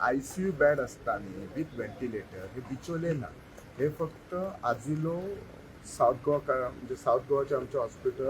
ICU bed आसता न्ही with ventilator, हे बिचोले ना. हे फक्त आजिलो, सावथ गोवा, म्हणजे सावथ गोवाचे आमचे हॉस्पिटल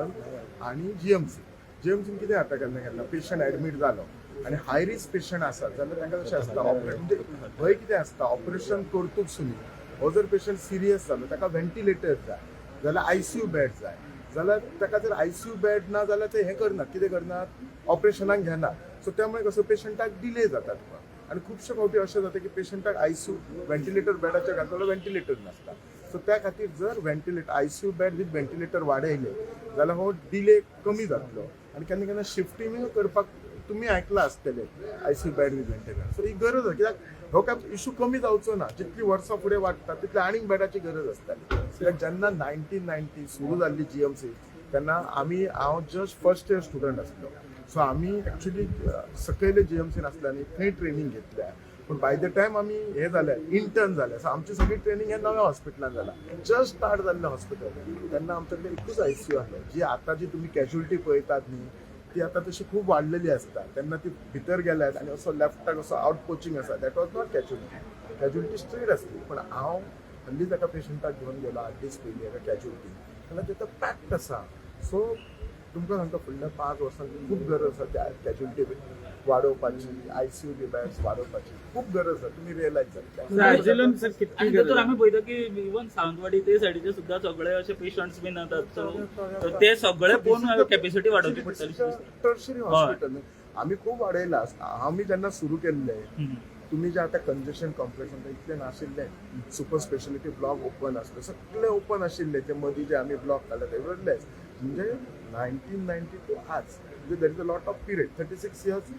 आणि जीएमसी. जीएमसीन कितें जाता, केन्ना केन्ना पेशंट ऍडमीट जालो आनी हाय रिस्क पेशंट आसा जाल्यार तांकां कशें आसता, ऑपरेट, म्हणजे भंय कितें आसता, ऑपरेशन करतूच सुनी हो जर पेशंट सिरियस जालो, ताका व्हेंटिलेटर जाय जाल्यार आयसीयू बेड जाय जाल्यार, ताका जर आयसीयू बेड ना जाल्यार ते हें करनात, कितें करनात, ऑपरेशनाक घेनात. सो त्यामुळे कसं, पेशंटाक डिले जाता तुका आनी खुबशे फावटी अशें जाता की पेशंटाक आयसीयू व्हेंटिलेटर बेडाचेर घालतलो, व्हेंटिलेटर नासता. सो त्या खातीर जर आयसीयू बेड विथ व्हेंटिलेटर वाडयले जाल्यार हो डिले कमी जातलो आनी केन्ना केन्ना शिफ्टिंगूय करपाक तुमी आयकलां आसतलें, ICU bed with ventilator. So ही गरज आसा, कित्याक हो काय इशू कमी जावचो ना. जितली वर्सां फुडें वाडटा तितले आनीक बेडाची गरज आसताली. कित्याक जेन्ना 1990 सुरू जाल्ली जीएमसी, तेन्ना आमी, हांव जस्ट फर्स्ट इयर स्टुडंट आसलो. सो आमी एक्चुली सकयले जीएमसीन आसले आनी थंय ट्रेनींग घेतल्या. पूण बाय the time आमी हे जाले, इंटर्न जाले, सो आमची सगळी ट्रेनींग हे नव्या हॉस्पिटलान जाला, जस्ट स्टार्ट जाल्लें हॉस्पिटल. तेन्ना आमच्या कडेन एकूच आयसीयू आसलें. जी आतां जी तुमी कॅज्युअलिटी पळयतात न्ही, ती आतां तशी खूब वाडलेली आसता. तेन्ना ती भितर गेल्यात आनी असो लेफ्टाक असो आउट पोचिंग आसा, that was not casualty. Casualty straight आसली. पण हांव हल्लीच एका पेशंटाक घेवन गेलो 8 दीस पयलीं एका कॅज्युअलिटी, जाल्यार तिथं पॅक्ड आसा. सो तुमकां सांगता, फुडल्या 5 वर्सांत खूब गरज आसा त्या कॅज्युअलिटी वाडोवपाची, आयसीयू बी बेड्स वाडोवपाची खूब गरज आसा. तुमी रियलायज जातले. आयझिलोन सर कितकी आणि गरज तातूंत आमी पळयता की इवन सावंतवाडी ते सायडीचे सुद्दां सगळे अशे पेशंट्स बीन येतात, सो ते सगळे पळोवन कॅपॅसिटी वाडोवची पडटली. टर्शरी हॉस्पिटल आमी खूब वाडयला. आमी जेन्ना सुरू केल्ले, तुम्ही जे आता कंजेशन कॉम्प्लेक्स म्हणटा, इतले नाशिल्ले. सुपर स्पेशालिटी ब्लॉक ओपन आसले, सगळे ओपन आशिल्ले. ते मदीं जे आमी ब्लॉक काडले ते लेस. म्हणजे 1992 आज म्हणजे there is a lot of period, 36 years.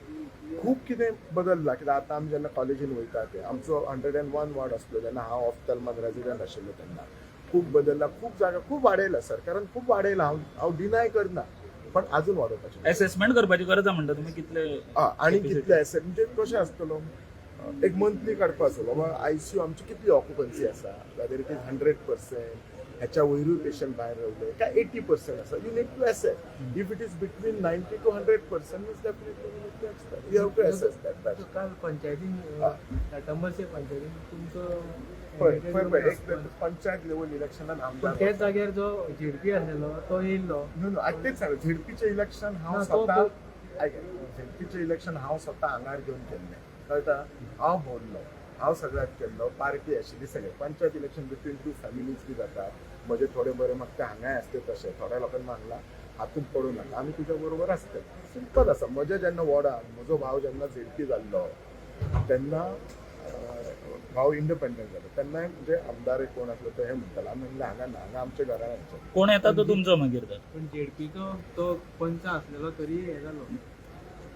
खूब कितें बदलला. कित्याक आतां आमी जेन्ना कॉलेजीन वयता, ते आमचो 101 वॉर्ड आसलो जेन्ना हांव ऑफ्थल्मान रेजिडंट आशिल्लो तेन्ना. खूब बदलला, खूब जागा खूब वाडयला, सरकारान खूब वाडयला. हांव हांव डिनाय करना, पण अजून वाडोवपाचें. एसेसमेंट करपाची गरज आसा म्हणटा तुमी, कितले हा, आणि कितले एसेट, म्हणजे कशें आसतलो, एक मंथली काडपाचो, बाबा आयसीयू आमची कितली ऑक्युपन्सी आसा, whether it is 100%, ह्याच्या वयरूय पेशंट भायर रावले काय 80% आसा. You need to assess. If it is between 90 to 100% means definitely you have to assess that. काल पंचायतीन, लाटंबरचे पंचायतीन तुमचो पळय पळय पळय, एक पंचायत लेवल इलेक्शनान पूण आमदार त्याच जाग्यार जो झेडपी आसलेलो तो येयल्लो. न्हू न्हू, आतां तेच सांगता, झेडपीचें इलेक्शन हांव ना, तो स्वता, आयक, झेडपीचें इलेक्शन हांव स्वता आंगार घेवन केल्लें, कळटा? हांव भरलो, हांव सगळ्याक केल्लो. पार्टी आशिल्ली सगळे. Panchayat election between two families बी जाता. म्हजे थोडे बरे म्हाका ते हांगाय आसते, तशें थोड्या लोकांनी मागला, हातूंत पडूं नाका, आमी तुज्या बरोबर आसतले. सिंपल आसा. म्हज्या जेन्ना वॉर्डान म्हजो भाव जेन्ना झेडपी जाल्लो, तेन्ना भाव इंडिपेंडंट जालो, तेन्नाय म्हणजे आमदार कोण आसलो तो हे म्हणटालो, आमी म्हणलें हांगा ना, हांगा आमच्या घराण्याचें. कोण येता तो तुमचो मागीर तर. पण झेडपीचो तो पंच आसलेलो तरी हे जालो.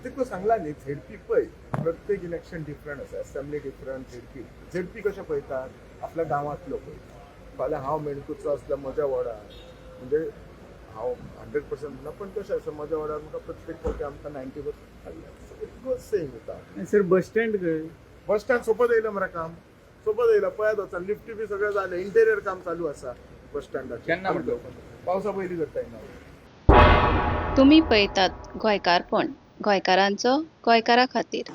तुका सांगला न्ही, झेडपी पळय, प्रत्येक इलेक्शन डिफरंट आसा, असेंब्ली डिफरंट, झेडपी. झेडपी कशें पळयतात, आपल्या गांवांतलो पळयतात. फाल्यां हांव मेणकुचो आसल्यार म्हज्या वॉर्डार, म्हणजे हांव 100% ना, पण कशें आसा, म्हज्या वॉर्डार म्हाका प्रत्येक फावटी आमकां 90% it goes same वता. सर, बस स्टँड खंय? बस स्टँड सोपत येयलें मरे, काम सोपत येयलें. पळयात वचान, लिफ्टी बी सगळें जालें, इंटेरियर काम चालू आसा बस स्टँडाचें. केन्ना म्हणटा? पावसा पयलीं करता येना. तुमी पळयतात गोंयकारपण, गोंयकारांचो गोंयकारा खातीर.